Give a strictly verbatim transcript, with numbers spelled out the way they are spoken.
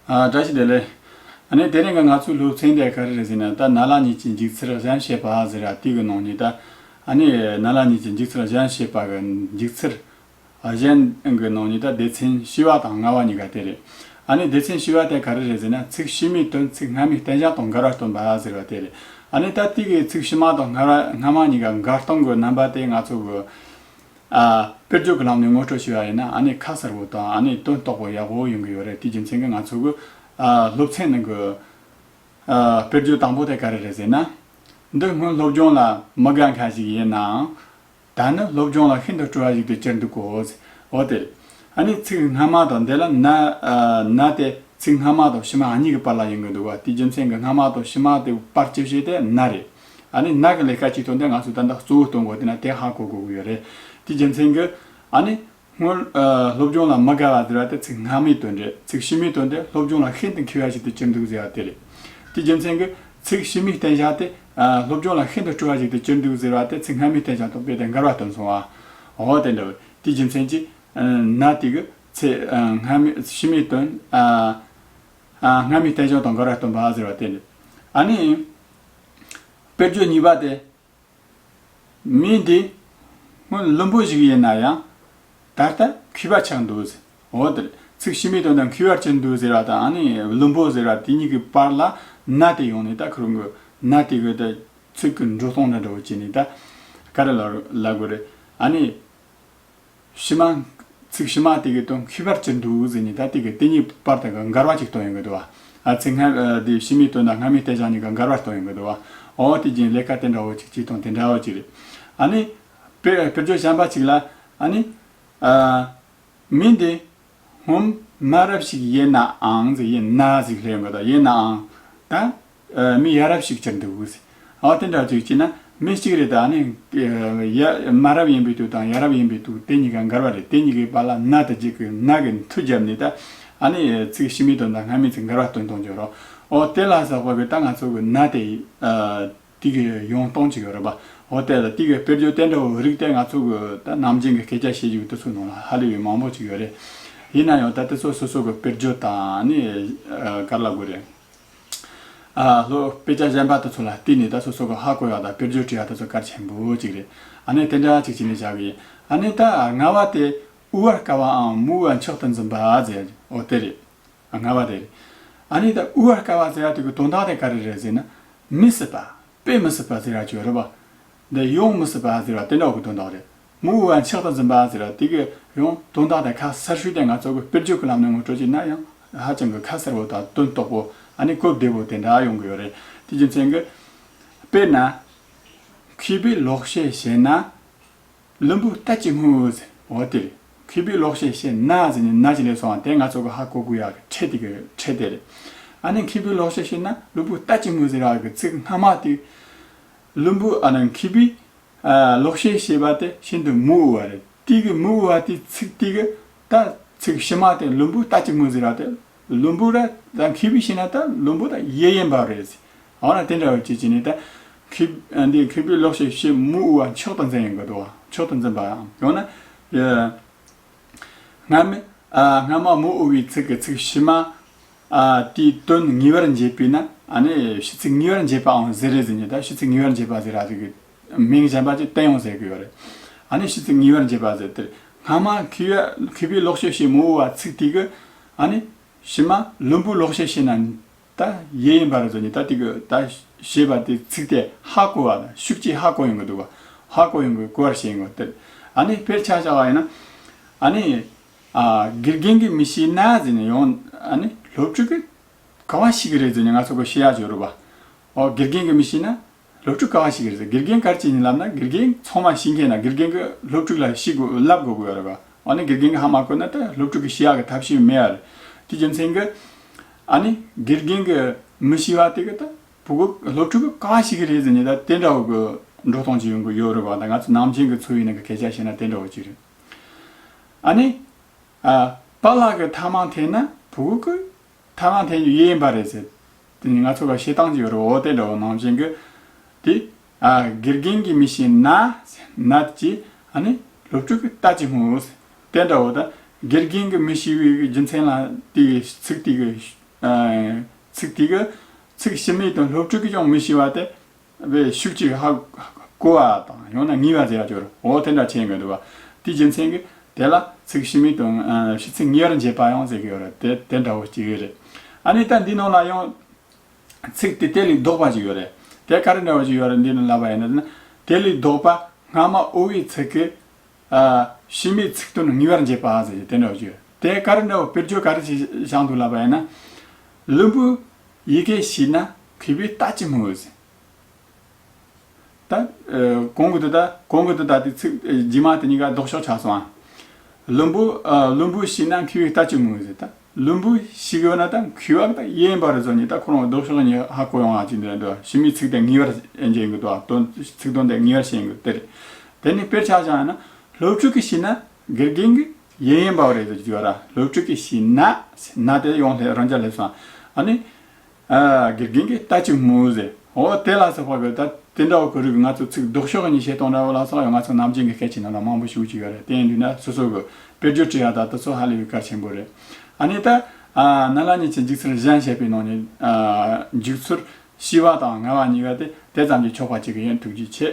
ཨ། བཀྲ་ཤིས་བདེ་ལེགས། ཨ་ནི་དེ་རིང་གི་ང་ཚོའི་སློབ་ཚན་དེ་ག་རེ་རེད་ཟེར་ན། ད་ན་ལ་གཉིས་ཀྱི་འཇུག་ཚུལ་གཞན་ཤེས་པ་ཟེར་བ་དེ་གི་ནང་ནས། ད་ཨ་ནི་ན་ལ་གཉིས་ཀྱི་འཇུག་ཚུལ་གཞན་ཤེས་པ་གི་འཇུག་ཚུལ་གཞན་གི་ནང་ནས། ད་སྡེ་ཚན་བྱེ་བ་དང་ལྔ་བ་གཉིས་ཀ་དེ་རེད། ཨ་ནི་སྡེ་ཚན་བྱེ་བ་དེ་ག་རེ་རེད་ཟེར་ན། ཚིག་ཕྱི་མའི་དོན་ཚིག་སྔ་མའི་རྟེན་གཞི་དང་འགལ་བར་སྟོན་པ་ཟེར་བ་དེ་རེད། ཨ་ནི་ད་དེ་གི་ཚིག་ཕྱི་མ་དང་སྔ་སྔ་མ་གཉིས་ཀ་འགལ་སྟངས་གི་རྣམ་པ་དེ་ང་ཚོ་གི་ཨ། དཔེར་བརྗོད་ཀྱི་ལམ་ནས་ངོ་སྤྲོད་བྱས་པ་ཡིན་ན། ཨ་ནི་ཁ་གསལ་པོ་དང་ཨ་ནི་དོན་རྟོགས་པོ་ཡག་པོ་ཡོང་གི་ཡོད་རེད། དེའི་རྒྱུ་མཚན་གྱིས་ང་ཚོ་གི་ཨ། སློབ་ཚན་ནང་གི་ཨ། དཔེར་བརྗོད་དང་པོ་དེ་ག་རེ་རེད་ཟེར་ན། འདི་སྔོན་སློབ་སྦྱོང་ལ་མི་དགའ་མཁན་ཞིག་ཡིན་ནའང་། ད་ནི་སློབ་སྦྱོང་ལ་ཤིན་ཏུ་སྤྲོ་བ་ཞིག་ཏུ་གྱུར་འདུག་གོ། འོ་དེ་རེད། ཨ་ནི་ཚིག་སྔ་མ་དང་། དེ་ལ་ན་ཨ། ན་དེ་ཚིག་སྔ་མ་དང་ཕྱི་མ་གཉིས་ཀྱི་བར་ལ་ཡོང་གི་འདུག་བ། དེའི་རྒྱུ་མཚན་གྱིས་སྔ་མ་དང་ཕྱི་མ་དེ་བར་གྱི་ཕྱོགས་དེ་ན་རེད། ཨ་ནི་ན་གི་ལས་ཀ་ཅིག་སྟོན་ཏེ། ང་ཚོས་ད་ལྟ་གཙོ་བོ་སྟོན་དགོས་དེ་ན་དེ་ཧ་གོ་དགོས་ཀྱི་ཡོད་རེད། དེའི་རྒྱུ་མཚན་གྱིས་ཨ་ནི་སྔོན་ཨ། སློབ་སྦྱོང་ལ་མི་དགའ་བ་ཟེར་བ་དེ་ཚིག་སྔ་མའི་དོན་རེད། ཚིག་ཕྱི་མའི་དོན་དེ་སློབ་སྦྱོང་ལ་ཤིན་ཏུ་མཁས་པ་ཞིག་ཏུ་གྱུར་འདུག་ཟེར་བ་དེ་རེད། དེའི་རྒྱུ་མཚན་གྱིས་ཚིག་ཕྱི་མའི་རྟེན་གཞི་དེ་ཨ། སློབ་སྦྱོང་ལ་ཤིན་ཏུ་སྤྲོ་བ་ཞིག་ཏུ་གྱུར་འདུག་ཟེར་བ་དེ་ཚིག་སྔ་མའི་རྟེན་གཞི་དང་དཔེ་དེ་འགལ་བ་སྟོན་སོང་བ། འོ་དེ་འདྲ་བ། དེའི་རྒྱུ་མཚན་གྱིས་ཨ། ན་དེ་གི་ཚིག་ཨ། སྔ་མའི་ཕྱི་མའི་དོན་ཨ། ཨ། སྔ་མའི་རྟེན་གཞི་དང་འགལ་བ་སྟོན་པ་ཟེར་བ་དེ་རེད། ཨ་ནི་དཔེར་བརྗོད་གཉིས་པ་དེ། མི་འདི་སྔོན་བླུན་པོ་ཞིག་ཡིན་ན་ཡང་ད་ལྟ་མཁས་པ་ཆགས་འདུག་ཟེར། འོ་དེ་རེད། ཚིག་ཕྱི་མའི་དོན་དུ་མཁས་པར་གྱུར་འདུག་ཟེར་བ་དང་། ཨ་ནི་བླུན་པོ་ཟེར་བ་དེ་གཉིས་ཀྱི་བར་ལ་ན་དེ་ཡོང་ནས། ད་ཁོ་རང་གི་ན་དེ་གི་ད་ཚིག་གི་འགྲོ་སྟངས་འདྲ་འདྲ་བོ་བྱས་ནས་ད་ག་རེ་ལབ་ལབ་དགོས་རེད། ཨ་ནི་ཕྱི་མ། ཚིག་ཕྱི་མ་དེ་གི་དོན་མཁས་པར་གྱུར་འདུག་ཟེར་ནས། ད་དེ་གི་དེ་གཉིས་བར་དུ་གི་འགལ་བ་ཅིག་སྟོན་ཡོང་གི་འདུག་བ། ཨ། ཚིག་སྔ་ཨ། དེ་ཕྱི་མའི་དོན་དང་སྔ་མའི་རྟེན་གཞི་གཉིས་ཀ་འགལ་བ་སྟོན་ཡོང་གི་འདུག་བ། འོ་དེ་རྒྱུན་ལས་ཀ་དེ་འདྲ་བོ་ཅིག་ཅིག་དང་དེ་འདྲ་བོ་ཅིག་རེད། ཨ་ནི་དཔེ་དཔེར་བརྗོད་གཞན་པ་ཅིག་ལ། ཨ་ནི་ཨ། མི་འདི་སྔོན་མ་རབས་ཤིག་ཡིན་ནའང་ཟེར། ཡིན་ན་ཟེར་ལྷོད་ཡོང་གི་འདུག་ཡིན་ནའང་ད་ཨ། མི་ཡ་རབས་ཤིག་གྱུར་འདུག་ཟེར། འོ་དེ་འདྲ་ཅིག་བྱས་ན་མི་གཅིག་རེད། ད་ནི་ཡ། མ་རབས་ཡིན་པའི་དུས་དང་ཡ་རབས་ཡིན་པའི་དུས་དེ་གཉིས་ཀ་འགལ་བ་རེད། དེ་གཉིས་ཀའི་བར་ལ་ན་དེ་གཅིག་གི་ན་གི་མཐུ་བརྒྱབ་ནས། ད་ཨ་ནི་ཚིག་ཕྱི་མའི་དོན་དང་སྔ་མའི་ཚིག་འགལ་བ་སྟོན་གཏོང་རྒྱུ་རོ། འོ་དེ་ལ་སོགས་པ་གི་ད་ང་ཚོ་གི་ན་དེ་ཨ། དེ་གི་ཡོང་སྟངས་ཅིག་ཡོད་རེད་པ། འོ་དེ་ལ་དེ་གི་དཔེར་བརྗོད་དེ་འདྲ་བོ་རིགས་དེ་ང་ཚོ་གི་ད་ནམ་རྒྱུན་གི་སྐད་ཆ་བཤད་རྒྱུ་དེ་ཚོའི་ནང་ལ་ཧ་ལས་པའི་མང་པོ་ཅིག་ཡོད་རེད། ཡིན་ན་ཡང་ད་དེ་ཚོ་སོ་སོ་གི་དཔེར་བརྗོད་དང་། ཨ་ནི་ཨ། ག་རེ་ལབ་དགོས་རེད། ཨ། སློབ་དཔེ་ཆ་གཞན་པ་དེ་ཚོ་ལ་བལྟས་ནས་ད་སོ་སོ་གི་ཧ་གོ་ཡག་དང་དཔེར་བརྗོད་བྲིས་ཡག་དེ་ཚོ་གལ་ཆེན་པོ་ཅིག་རེད། ཨ་ནི་དེ་འདྲ་ཅིག་བྱས་ནས་བཞག་གི་ཡིན། ཨ་ནི་ད་ལྔ་བ་དེ། དབུལ་བར་དཀའ་བའམ་མི་དབུལ་བ་མཆོག་ཏུ་འཛིན་པ་ཟེར། འོ་དེ་རེད། ལྔ་བ་དེ་རེད། ཨ་ནི་ད་དབུལ་བར་དཀའ་བ་ཟེར་ཡག་དེ་གི་དོན་དག་དེ་ག་རེ་རེད་ཟེར་ན། མི་སྲིད་པ། དཔེ་མི་སྲིད་པ་ཟེར་ཡག་ཅིག་ཡོད་རེད་པ། འདི་ཡོང་མི་སྲིད་པ་ཟེར་བ་དེ་འདྲ་བོ་གི་དོན་དག་རེད། མི་དབུལ་བ་མཆོག་ཏུ་འཛིན་པ་ཟེར་བ་དེ་གི་ཡང་དོན་དག་དེ་ཁ་གསལ་ཤོས་དེ་ང་ཚོ་གི་དཔེར་བརྗོད་ཀྱི་ལམ་ནས་ངོ་སྤྲོད་བྱས་ན་ཡང་ཧ་ཅང་གི་ཁ་གསལ་པོ་དང་དོན་རྟོགས་པོ། ཨ་ནི་གོ་བདེ་པོ་དེ་འདྲ་ཡོང་གི་ཡོད་རེད། དེ་རྒྱུ་མཚན་གྱིས། དཔེར་ན། མཁས་པས་ལོག་བཤད་བྱས་ན། བླུན་པོས་གཏད་ཀྱིས་སྨྲོས་ཟེར། འོ་དེ་རེད། མཁས་པས་ལོག་བཤད་བྱས་ན་ཟེར་ནས་ན་ཅིག་སླེབས་སོང་བ་དེ་ང་ཚོ་གི་ཧ་གོ་དགོས་ཡག་གི་ཕྲད་དེ་གི་ཕྲད་དེ་རེད། ཨ་ནི་མཁས་པས་ལོག་བཤད་བྱས་ན་བླུན་པོས་གཏད་ཀྱིས་སྨྲོས་ཟེར་བ་གི་ཚིག་སྔ་མ་དེ། བླུན་པོ། ཨ་ནི་མཁས་པས་ཨ། ལོག་བཤད་བྱས་པ་དེ་ཤིན་ཏུ་མི་དབུལ་བ་རེད། དེ་གི་མི་དབུལ་བ་དེ་ཚིག་དེ་གི་ད་ཚིག་ཕྱི་མ་དེ། བླུན་པོས་གཏད་ཀྱིས་སྨྲོས་ཟེར་བ་དེ། བླུན་པོ་ར་ད་མཁས་པས་བཤད་ན་ད་བླུན་པོ་ད་ཡེ་ཡིན་པ་རེད། འོ་ན་དེ་འདྲ་བ་ཅིག་བྱས་ནས་ད་མཁས། འདི་མཁས་པས་ལོག་བཤད་བྱས་མི་དབུལ་བ་མཆོག་ཏུ་འཛིན་ཡོང་གི་འདུག་བ། མཆོག་ཏུ་འཛིན་པའམ། ཡང་ན་ཡ། སྔ་མ། ཨ། སྔ་མ་མི་དབུལ་བའི་ཚིག་གི་ཚིག་ཕྱི་མ། ཨ། དེའི་དོན་ངེས་པར་འབྱེད་པས་ན། ཨ་ནི་ཕྱི་ཚིག་ངེས་པར་འབྱེད་པའང་ཟེར་རེད་ཟེར་ནས། ད་ཕྱི་ཚིག་ངེས་པར་འབྱེད་པ་ཟེར་ཡག་དེ་གི་མིང་གཞན་པ་ཅིག་བསྟན་ཡོང་ཟེར་གི་ཡོད་རེད། ཨ་ནི་ཕྱི་ཚིག་ངེས་པར་འབྱེད་པ་ཟེར་དེ། སྔ་མ་མཁས་པས་མཁས་པས་ལོག་བཤད་བྱས་མི་དབུལ་བ་ཚིག་དེ་གི། ཨ་ནི་ཕྱི་མ་བླུན་པོས་ལོག་བཤད་བྱས་ན། ད་ཡེ་ཡིན་པ་རེད་ཟེར་ནས། ད་དེ་གི་ད་ཞེས་པ་དེ་ཚིག་དེ་ཧ་གོ་བ་དང་ཤུགས་ཀྱིས་ཧ་གོ་ཡོང་གི་འདུག་བ། ཧ་གོ་ཡོང་གི་གོ་བར་བྱེད་ཡོང་གི་དེ། ཨ་ནི་དཔེར་ཆ་བཞག་པ་ཡིན་ན། ཨ་ནི་ཨ། དགེ་རྒན་གྱིས་མི་ཤེས་ན་ཟེར་ནས་ཡང་། ཨ་ནི་སློབ་ཕྲུག་གིས་ག་པར་ཤེས་ཀྱི་རེད་ཟེར་ནས་ང་ཚོ་གི་བཤད་ཡག་ཅིག་ཡོད་རེད་བ། འོ་དགེ་རྒན་གྱིས་མི་ཤེས་ན། སློབ་ཕྲུག་ག་པར་ཤེས་ཀྱི་རེད་ཟེར། དགེ་རྒན་ག་རེ་བྱས་ནས་ལབ་ན། དགེ་རྒན་ཚང་མ་ཤེས་མཁན་ན་དགེ་རྒན་གྱིས་སློབ་ཕྲུག་ལ་ཤེས་དགོས། ལབ་དགོས་ཀྱི་ཡོད་རེད་བ། འོ་ན་དགེ་རྒན་གྱིས་ཧ་མ་གོ་ན་ད་སློབ་ཕྲུག་གིས་ཤེས་ཡག་གི་ཐབས་ཤེས་མེད་ཡ་རེད། དེ་རྒྱུ་མཚན་གྱིས། ཨ་ནི་དགེ་རྒན་གྱིས་མི་ཤེས་པ་དེ་གི་ད་ཕྲུ་གུ། སློབ་ཕྲུག་གིས་ག་པར་ཤེས་ཀྱི་རེད་ཟེར་ནས། ད་དེ་འདྲ་བོ་གི་འགྲོ་སྟངས་ཅིག་ཡོང་གི་ཡོད་རེད་བ། ད་ང་ཚོ་ནམ་རྒྱུན་གྱི་འཚོ་བའི་ནང་གི་སྐད་ཆ་བཤད་ན་དེ་འདྲ་བོ་ཅིག་རེད། ཨ་ནི་ཨ། པཱ་ལགས་ཀྱིས་ཐ་མག་འཐེན་ན་ཕྲུ་གུ་གིས་ཐ་མག་འཐེན་རྒྱུ་ཡེ་ཡིན་པ་རེད་ཟེར། དེ་ནི་ང་ཚོ་ག་བཤད་སྟངས་ཅིག་ཡོད་རེད། འོ་དེ་འདྲ་བོ་ནང་བཞིན་གྱི་དེ། ཨ། དགེ་རྒན་གྱིས་མི་ཤེས་ན། ན་ཅིག་ཨ་ནི་སློབ་ཕྲུག་གིས་གཏད་ཀྱིས་སྨྲོས། དེ་འདྲ་བོ་ད་དགེ་རྒན་གྱིས་མི་ཤེས་པའི་རྒྱུ་མཚན་ལ་དེ་གི་ཚིག་དེ་གི་ ཚིག་དེ་གི་ཚིག་ཕྱི་མའི་དོན་སློབ་ཕྲུག་གིས་ཀྱང་མི་ཤེས་པ་དེ་བས་ཤུགས་ཀྱིས་ཧ་གོ་བ་དང་ཡང་ན་ངེས་པ་ཟེར་ཡ་ཅིག་ཡོད་རེད། འོ་དེ་འདྲ་བྱེད་ཀྱི་འདུག་བ། དེའི་རྒྱུ་མཚན་གྱིས་དེ་ལ་ཚིག་ཕྱི་མའི་དོན་ཕྱི་ཚིག་ངེས་པར་འབྱེད་པ་ཡང་ཟེར་གྱི་ཡོད་རེད། དེ་དེ་འདྲ་བོ་ཅིག་ཡོད་རེད། ཨ་ནི་ད་འདི་ནང་ལ་ཡང་ཚིག་དེ་དེ་ལས་ལྡོག་པ་ཅིག་ཡོད་རེད། དེ་ག་རེ་འདྲ་བོ་ཅིག་ཡོད་རེད། འདི་ནང་ལབ་པ་ཡིན་ན་དེ་ལས་ལྡོག་པ་སྔ་མ་འོ་བའི་ཚིག་གི་ཕྱི་མའི་ཚིག་དོན་ངེས་པར་འབྱེད་པ་ཟེར་གྱི་དེ་འདྲ་བོ་ཅིག་ཡོད། དེ་ག་རེ་འདྲ་བོ་དཔེར་བརྗོད་ག་རེ་ཞིག་བཞག་འདུག་ལབ་པ་ཡིན་ན། ལུམ་བུ་ཡི་གེ་ཤེས་ན་མཁས་པའི་ལྟ་ཅི་སྨོས་ཟེར། ད་གོང་གི་དུ་ད་གོང་གི་དུ་ད་དེ་ཚིག་རྗེས་མ་དེ་གཉིས་ཀ་ལྡོག་ཕྱོགས་ཆགས་སོང་ཨ། ལུམ་བུ་ལུམ་བུ་ཤེས་ན་མཁས་པའི་ལྟ་ཅི་སྨོས་ཟེར། ད་ལུམ་བུ་ཤེས་ཡོད་ན་ད་མཁས་པ་ད་ཡིན་པ་རེད་ཟེར་ནས་ད་ཁོ་རང་ལྡོག་ཕྱོགས་གཉིས་ཧ་གོ་ཡོང་ཨ། ཅི་འདྲ་འདྲ་ཕྱི་མའི་ཚིག་དེ་ངེས་པར་འབྱེད་ཀྱི་འདུག་ཨ། དོན་ཚིག་དོན་དེ་ངེས་པར་ཤེས་ཀྱི་འདུག་དེ་རེད། དེ་ནས་དཔེར་ཆ་བཞག་ན་སློབ་ཕྲུག་གིས་ཤེས་ན་དགེ་རྒན་གྱིས་ཡིན་ཡིན་པ་རེད་ཟེར་གྱི་ཡོད་ར། སློབ་ཕྲུག་གིས་ཤེས་ན་ན་དེ་ཡོང་སླེབས་རང་འཇགས་སླེབས་སོང་ཨ། ཨ་ནི། ཨ། དགེ་རྒན་གྱིས་ལྟ་ཅི་སྨོས་ཟེར། འོ་དེ་ལ་སོགས་པ་གི་ད་དེ་འདྲ་བོ་གི་རིགས་ང་ཚོ་ཚིག་ལྡོག་ཕྱོགས་གཉིས་བཤད་སྟངས་འདྲ་བོ་ལ་སོགས་ཡང་ང་ཚོ་ནམ་རྒྱུན་གྱི་སྐད་ཆའི་ནང་ལ་མང་པོ་ཞིག་ཅིག་ཡོད་རེད། དེ་ཡིན་དུས་ན་སོ་སོ་གི་དཔེར་བརྗོད་བྲིས་ཡ་ད་དེ་ཚོ་ཧ་ལས་པའི་གལ་ཆེན་པོ་རེད། ཨ་ནི་ད་ཨ་ནཱ་ལ་ཉིད་ཀྱི་འཇུག་ཚུལ་གཞན་བཤད་པའི་ནང་ནས་ཨ་འཇུག་ཚུལ་ཤེས་པ་དང་ངེས་པ་གཉིས་ཀ་དེ་དེ་ཙམ་གྱིས་ཆོག་པ་ཅིག་ཡིན། ཐུགས་རྗེ་ཆེ།